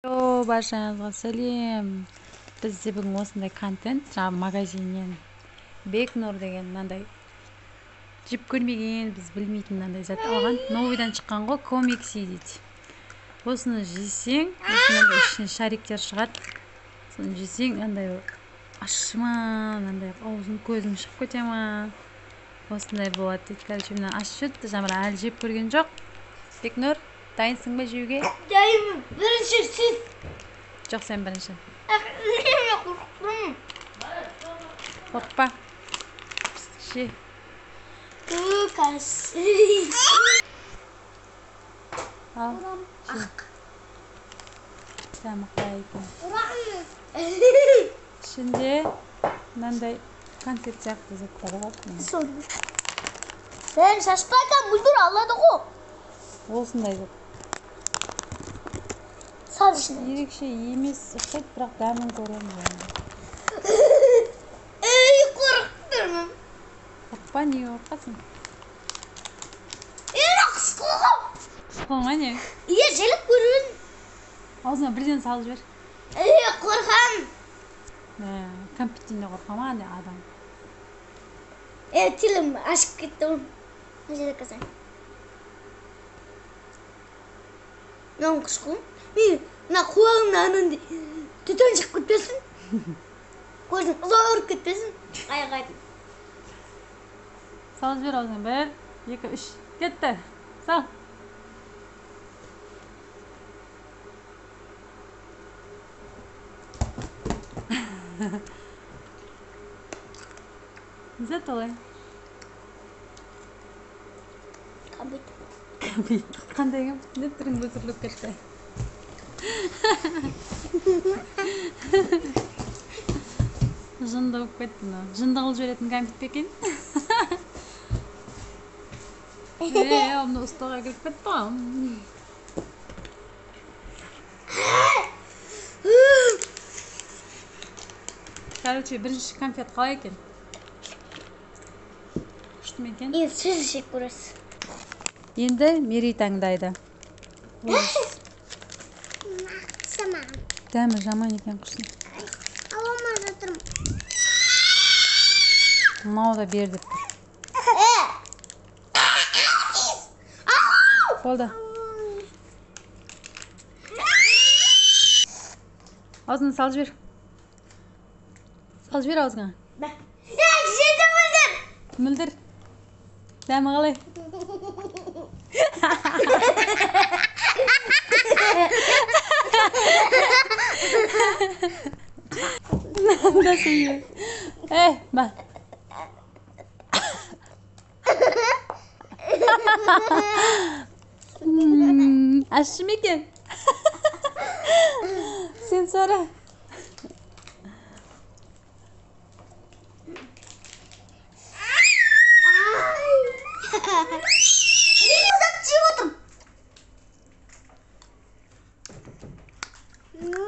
Баршаңызға сәлем. Бізде бүгін осындай контент, жаңағы магазиннен Бекнұр деген мынандай жеп көрмеген, біз білмейтін мынандай зат алған. Новыйдан шыққан ғой, комикси дейді. Осыны жесең, осындай ішіне шариктер шығады. Соны жесең, андай ащы ма, мынандай аузың көзің шығып кете ма, осындай болады дейді. Короче, мына ащы жіберіпті, Жамыра әлі жеп көрген жоқ. Бекнұр, дайынсың ба жеуге? Дайынмын. Бірінші сіз. Жоқ, сен бірінші. Мен қорықтым. Қорықпа. Же. Ал. Ақ. Дәмі қалай екен? Ішінде мынандай конфет сияқты заттар бар. Сол. Сен шашпа екен, мөлдір алады ғой. Осындай зат. Сал ішіне. Ерекше емес ұқсайды, бірақ дәмін көреміз енді. Ей, қорқып тұрмын. Қорықпа, неге қорқасың? Ей, мына қысқы ғой. Қысқы ма не? Иә, желіп көрген. Аузыңа бірден салып жібер. Ей, қорқамын. Кәмпиттен де қорқа ма андай адам? Ей, тілім ашып кетті ғой. Мына жерде қазір. Мынауың қышқыл. Мен мына құлағымнан анандай түтін шығып кетпесін. Көзім ұзарып кетпесін. Ай-ай. Салып жібер аузыңа. 1, 2, 3. Кетті. Сал. Не зат олай? Кәмпит. Кәмпит. Қандай кәмпит? Не түрің бұзылып кетті? Жынды болып кетті мынау. Жынды қылып жіберетін кәмпит пе екен? Мынау ұстауға кіріп кетті ғой. Короче, бірінші конфет қалай екен? Күшті ме екен? Енді сіз жеп көресіз. Енді Мерей таңдайды. Дәмі жаман екен құсын. Ала жатырмын. Мынау да бер деп тұр. Болды. Аузыңа салып жібер. Салып жібер аузыңа. Жеді мөлдір. Мөлдір. Дәмі қалай? Nasıl yiyor? Bak. Ащы ма екен? Сен сора.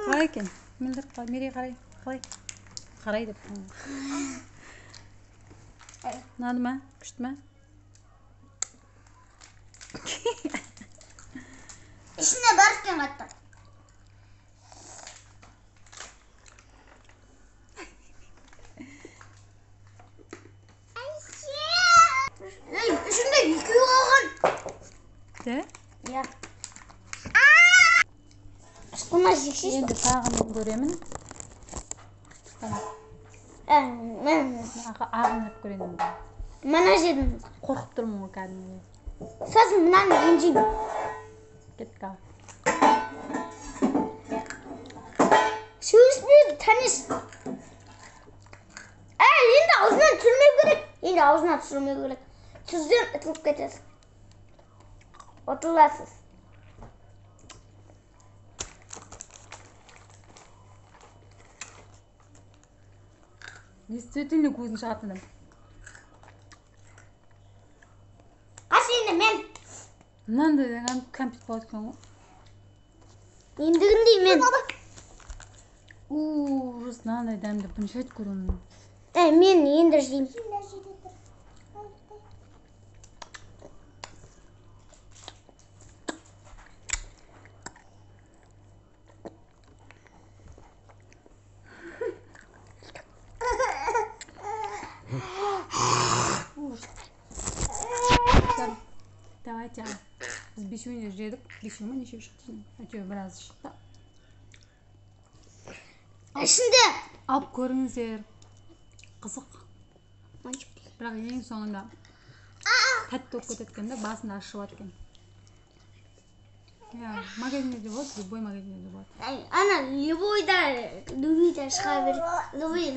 Қалай екен? Мөлдір, Мерей қарай. Қалай? Қарай деп. Ұнады ма? Күшті ма? Ішіне бар екен қатты. Ей, ішінде екеуі қалған. Де? Иә. Қысқына жексіз. Енді тағы мен көремін. Мен ағын жеп көрейін енді. Мына жедім. Қорқып тұрмын ғой кәдімгідей. Сосын мынаны мен жеймін. Кеттік ал. Сөйлеспейді, танис. Енді аузынан түсірмеу керек. Енді аузынан түсірмеу керек. Түзден ұтылып кетесіз. Ұтыласыз. Действительно көзің шығатын. Аш енді мен. Мынандай кәмпит болады екен ғой. Ендігіндей мен. Ужас, мынандай дәмді бірінші рет көремін. Мен енді жеймін. Бесеуін де жедік. Бесеу ма, нешеу шықты, әйтеуір біраз шықты. Ішінде Алып көріңіздер, қызық. Бірақ ең соңында тәтті болып кетеді екен да, басында ащы болады екен. Иә, магазинде де болады, любой магазинде де болады. Ана любойда, любойда шыға береді, любой.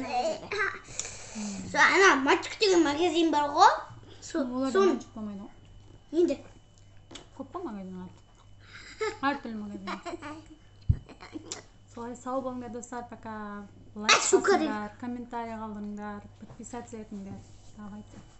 Сол ана Мальчик деген магазин бар ғой, сол. Оларда Соны мальчик болмайды ғой. Енді Көп қой магазин, әртүрлі магазин. Солай, сау болыңдар, достар, пока. Лайк Сука. басыңдар, комментарий қалдырыңдар, подписаться етіңдер. Давайте.